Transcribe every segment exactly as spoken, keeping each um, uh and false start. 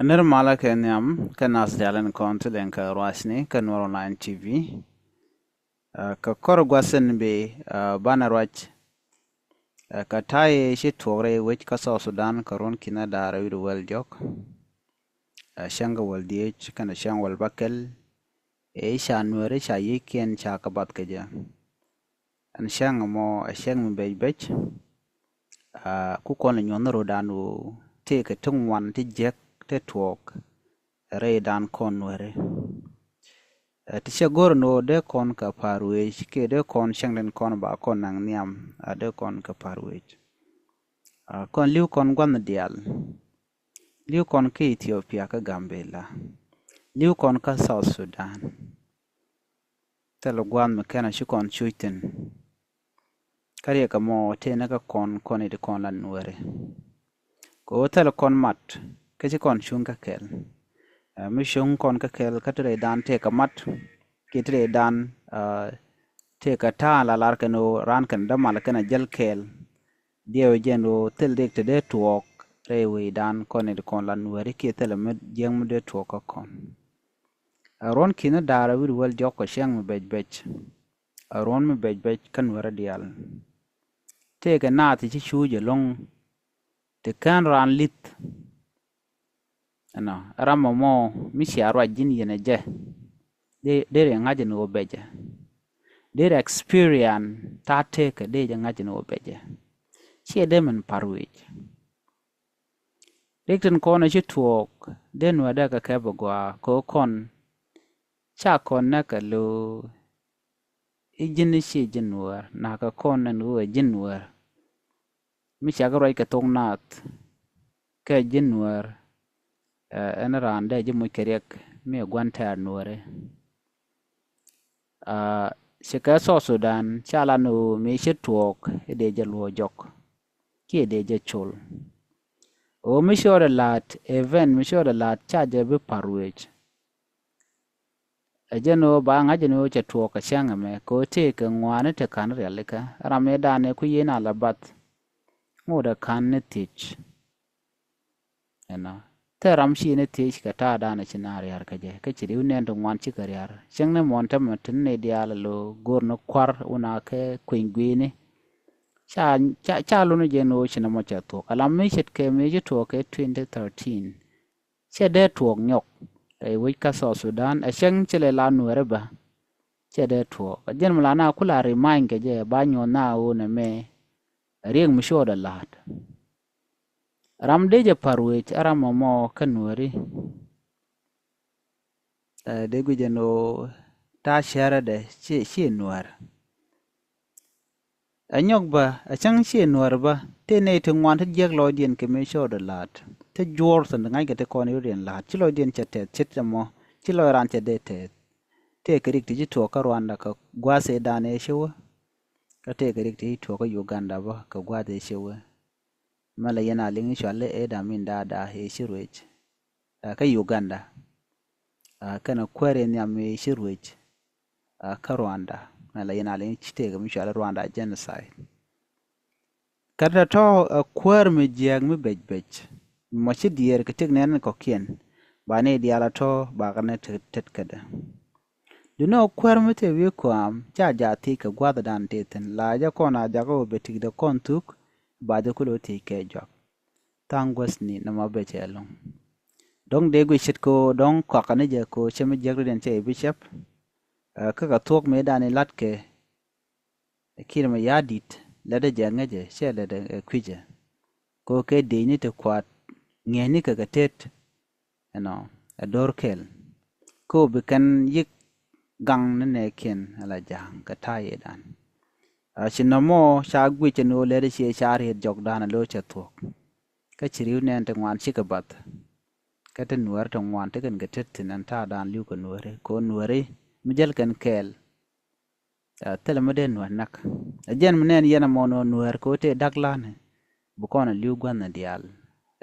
Nir malä kɛ nhiam kɛ nath dial in kɔn ti lɛŋ kɛ ruacni kɛ Nuɛr Online T V. Kɛ kɔr guasin bi banɛ ruac kɛ ta̱yɛ ci tuɔk rɛy wec kä South Sudan kɛ ruɔ̱n kinɛ da̱rɛ wi̱r wäl jɔk. Cäŋ kɛ wäl dhieec kɛnɛ cäŋ wäl bäkɛl. Ëë ca Nuɛri ca yiëëkiɛn ca kɛ bath kɛ jɛ. Ɛn cäŋ ɛmɔ ɛ cäŋ mi bɛc bɛc. Ku kɔn lɛ nyuɔ̱n rot dan ɣöö tëëkɛ ti ŋuan ti jiäk ti tuɔɔk rɛy dan kɔn Nuɛri. Ti cɛ go̱r ni ɣöö dee kɔn kɛ pa̱a̱r wec kiɛ dee kɔn cäŋ den kɔn ba kɔn naŋ nhiam a dee kɔn kɛ pa̱a̱r wec. Kɔn li̱w kɔn gua̱nh diaal. Li̱w kɔn kä Ethiopia kä Gambela. Li̱w kɔn kä South Sudan. Thil gua̱a̱th mi kɛn a ci kɔn cuc thi̱n. Kä riɛk ɛmɔ tëë ni kä kɔn kɔn i̱ ti kɔn la Nuɛri. Kɛ ɣöö thil kɔn mat kä ci kɔn cuŋ kä kɛl. Mi cuŋ kɔn kä kɛl kä ti rɛy dan tëë kɛ mat kiɛ ti rɛy dan tëë kɛ ta̱a̱ la lar kɛn ɣöö raan kɛn dämal kɛn a jäl kɛɛl. Diɛw jɛn ɣöö thil rik ti dee tuɔɔk rɛy wecdan kɔn i̱ ti kɔn la Nuɛri kiɛ thil mi jiäŋ mi dee tuɔɔk kä kɔn. Ɛ ruɔ̱n ki̱n da̱a̱r ɛ wi̱r wäl jɔk kɛ cäŋ mi bɛc bɛc. Ɛ ruɔ̱n mi bɛc bɛc kä Nuɛri diaal. Tëëkɛ naath ci cuuc ɛlɔ̱ŋ ti kään raan li̱th. Ɛnɔ ɛ ram ɛmɔ mi cia ruac ji̱n yɛn ɛ jɛ. Dee dee ri ŋa̱c ɛn ɣöö bɛcɛ. Dee ri experience ta̱a̱ tëëkɛ dee jɛ ŋa̱c ɛn ɣöö bɛcɛ. Ciɛ dee min pa̱r wi̱i̱c. Rik tin kɔn ci tuɔɔk dee Nuɛr dee kɛ kɛp a gɔaa kɛ ɣöö kɔn ca kɔn näk kɛ lo̱o̱ i̱ ji̱n i̱ ci ji̱n Nuɛr na̱kɛ kɔn ɛn ɣöö ɛ ji̱n Nuɛr. Mi cakɛ ruac kɛ thok naath kɛ ji̱n Nuɛr. Ɛn raan dee ji̱ muc kɛ riɛk mi ɛ gua̱n tɛ̈r Nuɛri. Ci kɛ South Sudan ca la ni ɣöö mi ci tuɔɔk i̱ dee jɛ luɔɔ jɔk kiɛ dee jɛ col. Ɣöö mi ci ɣɔt ɛ la̱a̱t event mi ci ɣɔt ɛ la̱a̱t ca jɛ bi pa̱r wec. Ɛ jɛn ɣöö ba ŋa̱c jɛn ɣöö cɛ tuɔɔk kɛ cäŋ ɛmɛ kɛ ɣöö tëëkɛ ŋɔaani te ka̱n rialikä ram ëë da̱a̱n ëë ku yieen a la bath. Ŋot ɛ ka̱n ni thiec. Ɛnɔ thil ram ci ni thiec kɛ ta̱a̱ da̱a̱n ɛ ci naath ria̱r kä jɛ kä ci ri̱w nɛn ti ŋuan cikɛ ria̱r cäŋ ni muɔ̱ɔ̱n tämɛ tin ni diaal ɛ lo̱o̱ go̱r ni kua̱r wun a kɛ kueny gui̱i̱ni. Ca ca ca luni jɛn ɣöö ci ni mɔ cɛ thuɔ̱k a lam mi ce̱tkɛ mi ci tuɔɔk kɛ twenty thirteen. Cɛ dee tuɔɔk nyɔk rɛy wec kä South Sudan ɛ cäŋ ci lɛ la Nuɛri bä. Cɛ dee tuɔɔk ɛ jɛn mi la na ku la remind kɛ jɛ ba nyuɔ̱th na ɣöö nɛ mɛ. Ɛ riɛk mi cuɔɔdɛ la̱a̱t. Ram dee jɛ pa̱r wec ɛ ram ɛmɔ kä Nuɛri. Ɛ dee guic ɛn ɣöö ta̱a̱ cärädɛ ci ci Nuɛr. Ɛ nyɔk bä ɛ cäŋ ci Nuɛr bä tëë nɛy ti ŋuan ti jiäk lɔcdiɛn kɛ mëë cɔɔdɛ la̱a̱t ti juɔ̱ɔ̱r thi̱n ti ŋa̱ckɛ ti kɔn i̱ rɔ̱diɛn la̱a̱t ci lɔcdiɛn cɛ tɛth ce̱t ɛmɔ ci lɔc raan cɛ dee tɛth. Tëë kɛ rik ti ci tuɔɔk kä Rwanda kɛ gua̱a̱th ëëdan ëë ci wä. Kä tëë kɛ rik ti ci tuɔɔk kä Uganda bä kɛ gua̱a̱th ëë ci wä. Mɛ la yɛn a liŋ i̱ cual i̱ ëëdan min da̱a̱ da̱a̱ ëë ci ruëc. Kä Uganda. Kɛnɛ kuäär in nhiam mi ci ruëc kä Rwanda mɛ la yɛn a liŋ ci tëëkɛ mi cuali Rwanda genocide. Kä tɔ̱tɔ̱ ɛ kuäär mi jiääk mi bec bec mi mɔ ci diëër kɛ tëk nɛn kɔ̱kiɛn ba ni diaal a tɔ̱ bakɛ ni tet kädɛ. Duundɛ ɣöö kuäär mi tëë wi̱i̱ kɔam ca jaa thiec kɛ gua̱thdan tëë thi̱n la jɛ kɔn a jakä ɣöö bɛ ti̱kdɛ kɔn thuk ba jɛ kulɛ wä thiec kɛ juak. Tha̱a̱ŋ guäthni nɔmɔ bɛ cɛ ɛlɔ̱ŋ. Dɔ̱ŋ dee guic ce̱tkɛ ɣöö dɔ̱ŋ kɔakä ni jɛ kɛ ɣöö cɛ mi jiäk rɔ̱diɛn cɛ i̱ bi cɛp. Kä kɛ thuɔ̱k mëëdan i̱ la̱tkɛ ɛ ki̱n mɛ ya̱a̱ di̱t lätdɛ jɛ ŋäcɛ cɛ lätdɛ ɛ kui̱cɛ. Kɛ ɣöö kɛ dëëcni ti kua̱t ŋi̱eecni kɛ kɛ tet. Ɛnɔ ɛ do̱r kɛl. Kä ɣöö bi kɛn yi̱k gaŋ ni nɛɛkiɛn ala ja̱a̱ŋ kɛ ta̱a̱ yëëdan. A ci nɔmɔ ca guic ɛn ɣöö lätdɛ ciɛ ca riet jɔkdan a lo̱c cɛ thuɔ̱k. Kä ci ri̱w nɛɛn ti ŋuan cikɛ bath. Kä ti Nuääri ti ŋuan ti kɛn kɛ tet thi̱n ɛn ta̱a̱dan li̱w kɛ Nuääri kɛ ɣöö Nuääri mi jäl kɛn kɛɛl. Thilɛ mi dee Nuäär näk. Ɛ jɛn mi nɛn yɛn ɛmɔ nɔ Nuäär kɛ ɣöö tëë da̱k la̱a̱ni. Bi kɔn ɛ li̱w gua̱thni diaal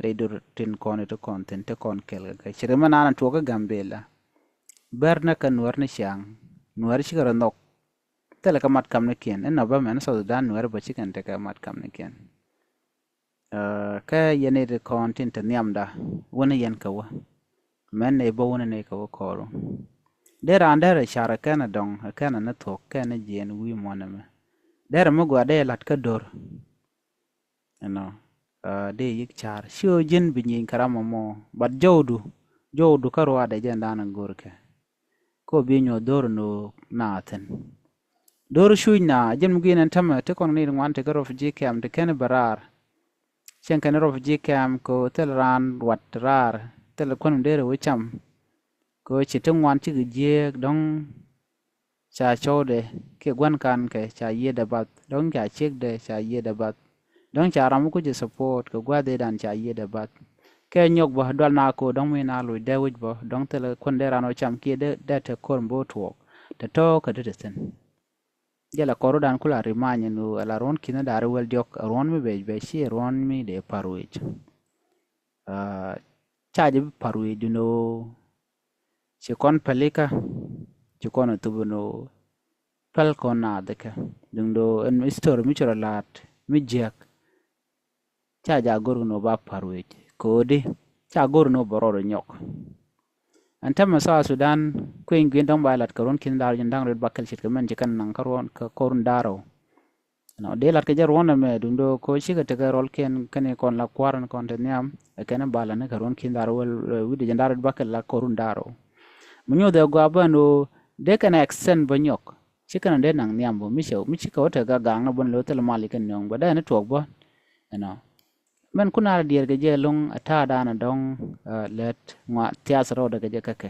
rɛy do̱r tin kɔn iti kɔn thi̱n ti kɔn kɛl kɛ kɛ ci ri mi naan ɛ tuɔɔk kä Gambela. Bär näk kɛ Nuäär ni ciaŋ Nuäär cikɛ rɔ nhɔk. Thilɛ kɛ mat kamnikiɛn inɔ bä mɛn South Sudan Nuäär bä cikɛn tekɛ mat kamnikiɛn. Kä yɛn i̱ ti kɔn tin te nhiamda wänä yɛn kɛ wä. Mɛn nɛy bä wänä nɛy kɛ wä kɔɔru. Dee raan derɛ car ɛ kɛn ɛ dɔŋ ɛ kɛn ɛ ni thuɔ̱k kɛn ɛ jiɛɛn wi̱i̱ muɔ̱n ɛmɛ. Derɛ mi gɔaa dee la̱t kä do̱r. Ɛnɔ dee yik car ci ɣöö ji̱n bi nyieny kɛ ram ɛmɔ. But jɔwdu jɔwdu kä ruaadɛ jɛn da̱a̱n ɛ go̱rkɛ. Kä bi nyuɔth do̱r ni ɣöö naath thi̱n. Do̱r cuc na ji̱n mi gui̱n ɛn tämɛ ti kɔn ni ŋuan ti kä refugee camp ti kɛn bɛ raar. Cieŋ kɛn refugee camp kɛ ɣöö thil raan ruat raar thil kuän mi dee rɛ wee cam. Kɛ ɣöö ci ti ŋuan cikɛ jiääk dɔ̱ŋ ca cɔwdɛ kiɛ gua̱n kankɛ ca yiëëdɛ bath dɔ̱ŋ ca ciekdɛ ca yiëëdɛ bath. Dɔ̱ŋ ca ram mi kucɛ support kɛ gua̱thidan ca yiëëdɛ bath. Kɛ nyɔk bä dual na ko̱o̱r dɔ̱ŋ mi na loc dee wi̱c bä dɔ̱ŋ thilɛ kuän dee ran ɔ cam kiɛ dee dee te ko̱r mi bä tuɔɔk. Te tɔ̱ kä te te thi̱n. Jɛ la kɔr rudan kula rimany ni ɣöö ala ruɔ̱n ki̱n da̱r wel diɔ̱k ruɔ̱n mi bec bec ci ruɔ̱n mi dee par wec. Ca jɛ bi par wec dun ɣöö ci kɔn pälikä ci kɔn a thup ni ɣöö päl kɔn naath kɛ duŋ do ɛn history mi ci rɔ la̱a̱t mi jiäk. Ca ja go̱r ni ɣöö ba par wec ko̱di ca go̱r ni ɣöö bɛ rɔɔd nyɔk. Ɛn tämɛ South Sudan kueny gui̱n dɔ̱ŋ ba lat kɛ ruɔ̱n ki̱n da̱r jin da̱ŋ rɛw bäkɛl ce̱tkɛ mɛn ci kɛn naŋ kä ruɔ̱n kä ko̱run da̱r rɛw. Nɔ dee lat kɛ jɛ ruɔ̱n ɛmɛ duŋ do ko̱ cikɛ tekɛ rɔlkiɛn kɛn kɔn la kua̱r ɛn kɔn te nhiam ɛ kɛn ba lat ni kɛ ruɔ̱n ki̱n da̱r wel wi̱cdɛ jin da̱r rɛw bäkɛl la ko̱run da̱r rɛw. Mi nyoth ɛ gɔaa bä ɛn ɣöö dee kɛn extend bä nyɔk. Ci kɛn dee naŋ nhiam bä mi cɛ mi cikɛ wä tekɛ gaŋ ni bä ni lo̱ thil mal ikɛ nöŋ bä dee ni tuɔk bä. Ɛnɔ mɛn kun a diɛɛr kɛ jɛ lo̱ŋ a ta̱a̱ da̱a̱n a dɔ̱ŋ lät ŋua thiath rɔɔdɛ kɛ jɛ käkɛ.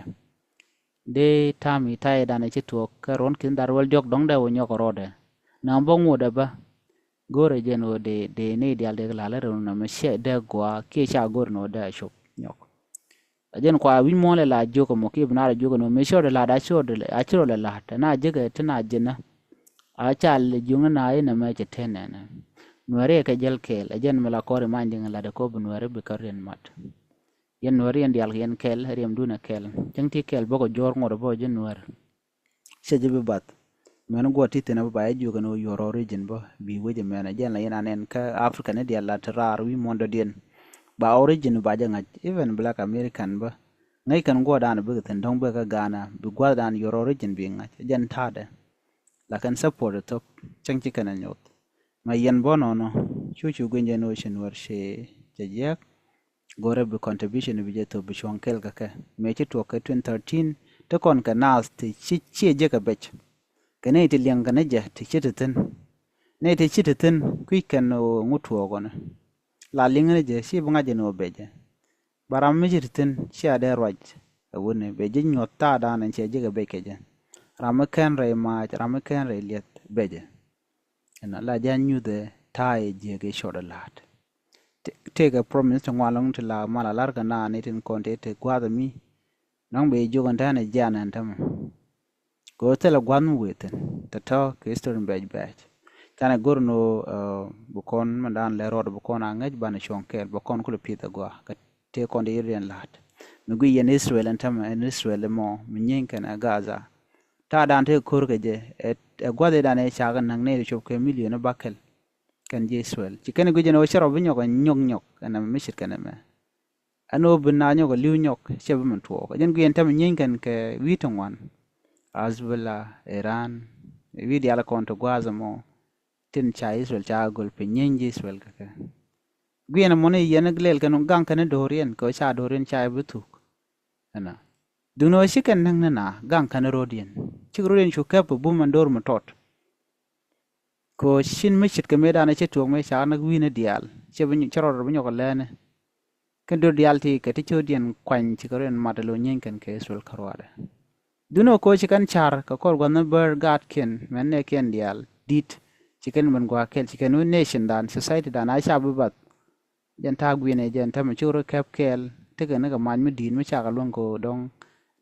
Dee ta̱a̱ mi ta̱a̱ da̱a̱n a ci tuɔk kɛ ruɔ̱n ki̱n da̱r wel diɔ̱k dɔ̱ŋ dee wä nyɔk rɔɔdɛ. Naŋ bä ŋuɔdɛ bä go̱rɛ jɛn ɣöö dee dee ni diaal dee kɛ la̱l rɛw nɔmɛ cɛ dee gɔaa kiɛ ca go̱r ni ɣöö dee a cop nyɔk. A jɛn kua wi̱c muɔ̱ɔ̱n lɛ la jiök ɛmɔ kiɛ bi na rɔ jiök ɛnɔ mëë cɔɔdɛ la̱t a cɔɔdɛ a ci rɔ lɛ la̱t ɛn a jekɛ ti na ji̱nä. A ca lɛ jiök ni na in ɛmɛ cɛ te nɛnɛ. Nuɛri ɛ kɛ jäl kɛɛl ɛ jɛn mi la kɔr imany diŋ la̱t ɛ kɔ bi nuɛri bi kä riɛn mat. Yɛn nuɛri yɛn diaal kɛ yɛn kɛɛl riɛmdun ɛ kɛɛl cäŋ ti kɛɛl bä kɛ juɔ̱ɔ̱r ŋot ɛ bä ji̱ nuɛr. Cɛ ji̱ bi bath mɛn guɔ ti thi̱n ɛ bä ba jɛ jiök ɛn ɣöö your origin bä bi wec ɛmɛn ɛ jɛn la yɛn anɛn kä Africa ni diaal la te raar wi̱i̱ muɔ̱ɔ̱n dɔ̱diɛn. Ba origin ba jɛ ŋa̱c even black American bä ŋäc kɛn guɔ̱ɔ̱rdan bikɛ thi̱n dɔ̱ŋ bikɛ Ghana bi gua̱thdan your origin bi ŋa̱c ɛ jɛn ta̱a̱dɛ. Lakin support ɛ thop cäŋ ci kɛn ɛ nyoth. Mɛ yɛn bä nɔnɔ cu cu gui̱ny jɛ ni ɣöö ci nuɛr ci cɛ jiɛk. Go̱rɛ bi contribution bi jɛ thop bi cuɔ̱ŋ kɛl kɛ kɛ mëë ci tuɔk kɛ twenty thirteen. Ti kɔn kɛ naath ti ci ciɛ jɛ kɛ bec kɛ nɛy ti liɛŋ kɛ ni jɛ ti ci ti thi̱n. Nɛy ti ci ti thi̱n kui̱c kɛn ɣöö ŋu tuɔɔk ɣɔni. La liŋ ni jɛ ci bi ŋa̱c jɛ ni ɣöö becɛ. Ba ram mi ci ti thi̱n cia dee ruac ɛ wuni bɛ ji̱ nyuɔ̱th ta̱a̱ da̱a̱n ɛn ciɛ ji̱ kɛ bec kɛ jɛ. Ram mi kɛn rɛy maac ram mi kɛn rɛy liɛth becɛ. Ɛn la jɛ nyuthɛ ta̱a̱ yɛ jiɛk i̱ cɔt ɛ la̱a̱t. Tëëkɛ promise ti ŋuan lɔŋ ti la mal a la̱r kɛ naan i̱ tin kɔn tëë tëë gua̱a̱th ɛmi. Nɔŋ bɛ jiök ɛn tɛn ɛ jian ɛn tämɛ. Kɛ ɣöö thilɛ gua̱a̱th mi wëë thi̱n tɔ̱tɔ̱ kɛ history bɛc bɛc. Canɛ go̱r ni ɣöö bi kɔn mɛn daan lɛ rɔɔd bi kɔn a ŋäc banɛ cuɔ̱ŋ kɛɛl bɛ kɔn kulɛ pi̱th ɛ gɔaa kɛ tëë kɔn ti yiriɛn la̱a̱t. Mi guic yɛn Israel ɛn tämɛ ɛn Israel ɛmɔ mi nyieeny kɛn ɛ Gaza. Ta̱a̱ daan tëë ko̱r kɛ jɛ ɛ gua̱th i̱ daan ɛ cakɛ näk nɛy ti cop kɛ million i̱ bakɛl. Kɛn ji̱ Israel ci kɛn guic ɛn ɣöö cɛ rɔ bi nyɔk ɛ nyɔk nyɔk ɛn ɛmɛ mi ce̱tkɛ nɛmɛ. Ɛn ɣöö bi na nyɔk ɛ li̱w nyɔk cɛ bi min tuɔɔk ɛ jɛn guic ɛn tämɛ nyieeny kɛn kɛ wi̱i̱ ti ŋuan. Hezbollah, Iran, wi̱i̱ diaal kɔn ti gua̱a̱th ɛmɔ. Tin ca Israel ca göl piny nyieeny ji̱ Israel kɛ kɛ. Guic ɛn ɛmɔ ni yɛn lɛl kɛn gaŋ kɛn do̱riɛn kɛ ɣöö ca do̱riɛn ca bi thuk. Ɛnɔ duŋni ɣöö ci kɛn näk ni na gaŋ kɛn ro̱diɛn cik ro̱diɛn cu kɛp bum ɛn do̱r mi tɔt. Kɛ ɣöö cin mi ce̱tkɛ mëëdan ci tuɔɔk mëë ca näk wi̱i̱ni diaal cɛ rɔɔd bi nyɔk ɛ lɛɛni. Kɛn do̱r diaal ti kɛ ti cio̱diɛn kuany cikɛ ro̱diɛn mat ɛ lo̱ nyieeny kɛn kɛ Israel kä ruaadɛ. Duŋni ɣöö kɛ ɣöö ci kɛn car kɛ kɔr gua̱thni bär gaatkiɛn mɛn nɛɛkiɛn diaal di̱t ci kɛn ben gua̱a̱k kɛl ci kɛn wi̱i̱ nation dan society dan a ca bi bath. Jɛn ta̱a̱ gui̱n ɛ jɛn tämɛ cuk rɔ kɛp kɛɛl tekɛ ni kɛ mac mi di̱i̱t mi cakɛ luäŋ kɛ ɣöö dɔ̱ŋ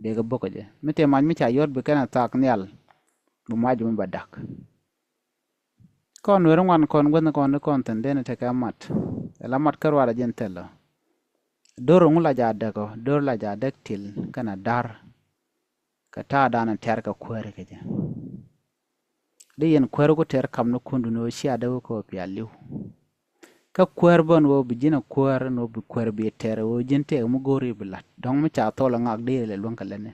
dee kɛ bäkɛ jɛ mi tëë mac mi ca yɔ̱t bi kɛn ɛ thak nhial. Bi mac mi bɛ da̱k. Kɔn weri ŋuan kɔn guäthni kɔn ni kɔn thi̱n dee ni tekɛ mat. Ɛ la mat kä ruaadɛ jɛn thilɔ. Do̱r ŋu la ja däk ɔ do̱r la ja däk til kɛn a da̱r. Kɛ ta̱a̱ da̱a̱n a tɛ̈r kɛ kuääri kɛ jɛ. Di yɛn kuäär ku tɛr kam ni kundun ɣöö cia dee wä kɛ ɣöö pia li̱w. Kä kuäär bä ɛn ɣöö bi ji̱n a kuäär ɛn ɣöö bi kuäär bi tɛr ɣöö ji̱n tëëk mi go̱o̱ri bi la̱t. Dɔ̱ŋ mi ca thol a ŋak deri lɛ luäŋ kɛ lätni.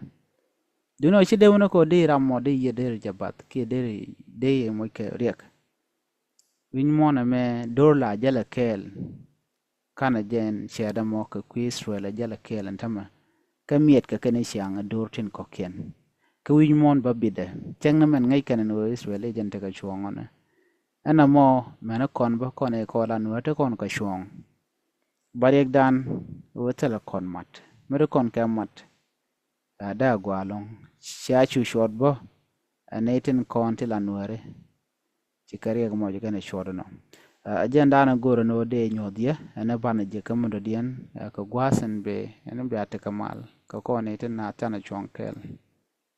Duundɛ ɣöö ci dee wun ɛ kɛ ɣöö deri ram mɔ dee yiëë deri jɛ bath kiɛ deri dee yɛ moc kɛ riɛk. Wi̱ny muɔ̱ɔ̱n ɛmɛ do̱r la jälɛ kɛɛl. Kanɛ jɛn cɛɛt ɛmɔ kɛ kui̱ Israel ɛ jälɛ kɛɛl ɛn tämɛ. Kä miɛtkɛ kɛn i̱ ciaŋ ɛ do̱r tin kɔ̱kiɛn. Kä wi̱ny muɔ̱ɔ̱n bä bitdɛ cäŋ ni mɛn ŋäc kɛn ɛn ɣöö Israel i̱ jɛn tekɛ cuɔ̱ɔ̱ŋ ɔnɛ. Ɛn ɛmɔ mɛn ɛ kɔn bä kɔn ɛ kɔn la nuääri te kɔn kɛ cuɔ̱ɔ̱ŋ. Ba riɛkdan ɣöö thilɛ kɔn mat mi ri kɔn kɛ mat. A dee a gua̱a̱ ɛlɔ̱ŋ cia cu cuɔt bä. Ɛ nɛy tin kɔn ti la nuääri. Ci kɛ riɛk mɔ ci kɛn ɛ cuɔt ɛnɔ. Ɛ jɛn daanɛ go̱o̱r ɛn ɣöö dee nyuɔ̱th yɛ ɛn ɛ banɛ jiäkä mi dɔ̱diɛn ɛ kɛ gua̱a̱th ɛn bee ɛn bia tekɛ mal kɛ kɔn nɛy tin naath canɛ cuɔ̱ɔ̱ŋ kɛɛl.